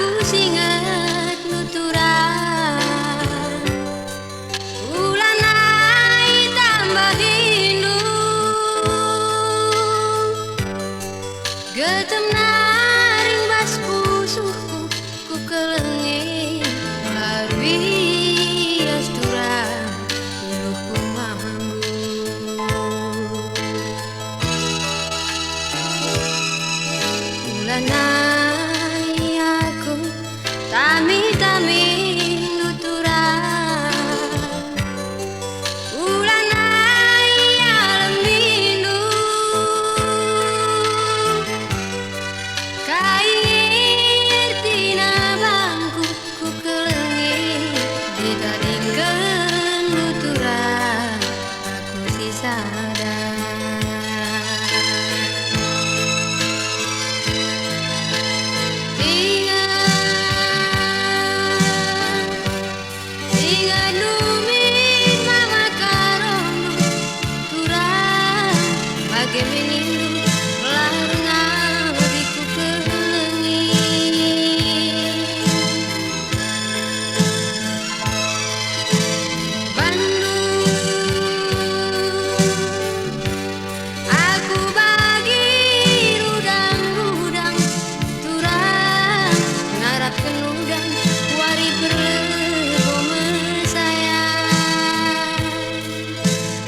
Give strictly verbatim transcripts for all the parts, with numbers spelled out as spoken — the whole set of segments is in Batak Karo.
Kusingetndu turang, ulanai tambahindu. Getem nari bas pusuhku, kukelengi la erbias turang, iluhku mambu. Ulanai aku, tami-tamindu turang. Ulanai alemindu. Kai ertina bangku kukelengi, ditadingkenndu turang aku si sada. Inget, inget ndu min mama karondu turang, bage me nindu, la ernah kukelengi. Bandu, aku bagi rudang-rudang turang, ngarapken udan wari perlego mesayang.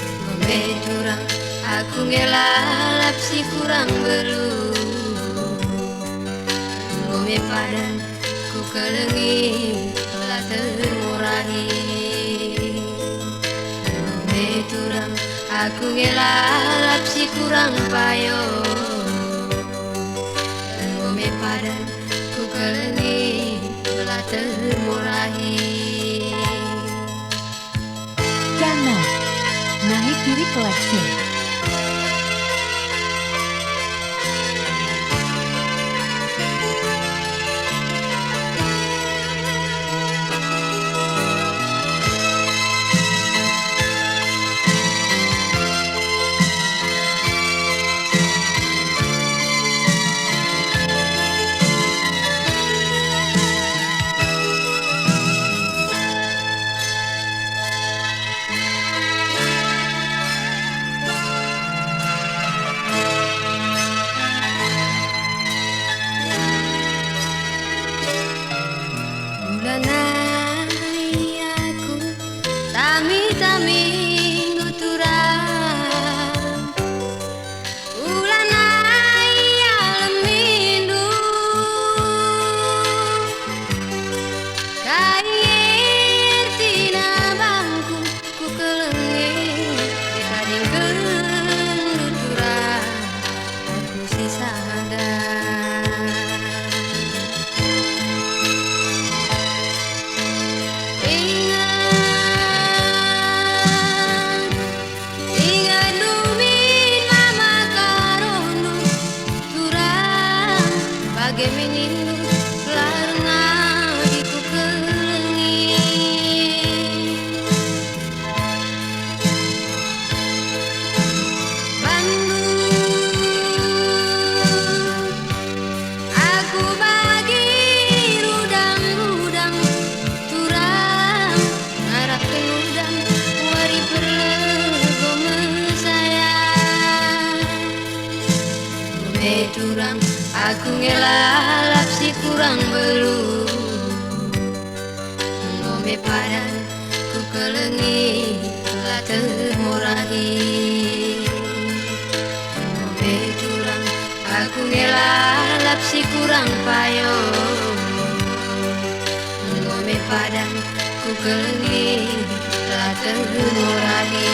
Enggo me turang, aku nge lalap si kurang beluh. Enggo me padan kukelengi, la termorahi. Enggo me turang, aku nge lalap si kurang payo. Enggo me padan kukelengi, la termorahi. Janah, naik diri kelasnya. Ulanai aku, tami-tamindu turang. Ulanai alemindu. Kai ertina bangku kukelengi, ditadingkenndu turang aku si sada. Inget, inget ndu min mama karondu turang, bage me nindu, la ernah kukelengi. Bandu, aku bagi rudang-rudang turang, ngarapken udan wari perlego mesayang. Enggo me turang, aku nge lalap si kurang beluh. Enggo me padan kukelengi, la termorahi. Enggo me turang, aku nge lalap si kurang payo. Enggo me padan kukelengi, la termorahi.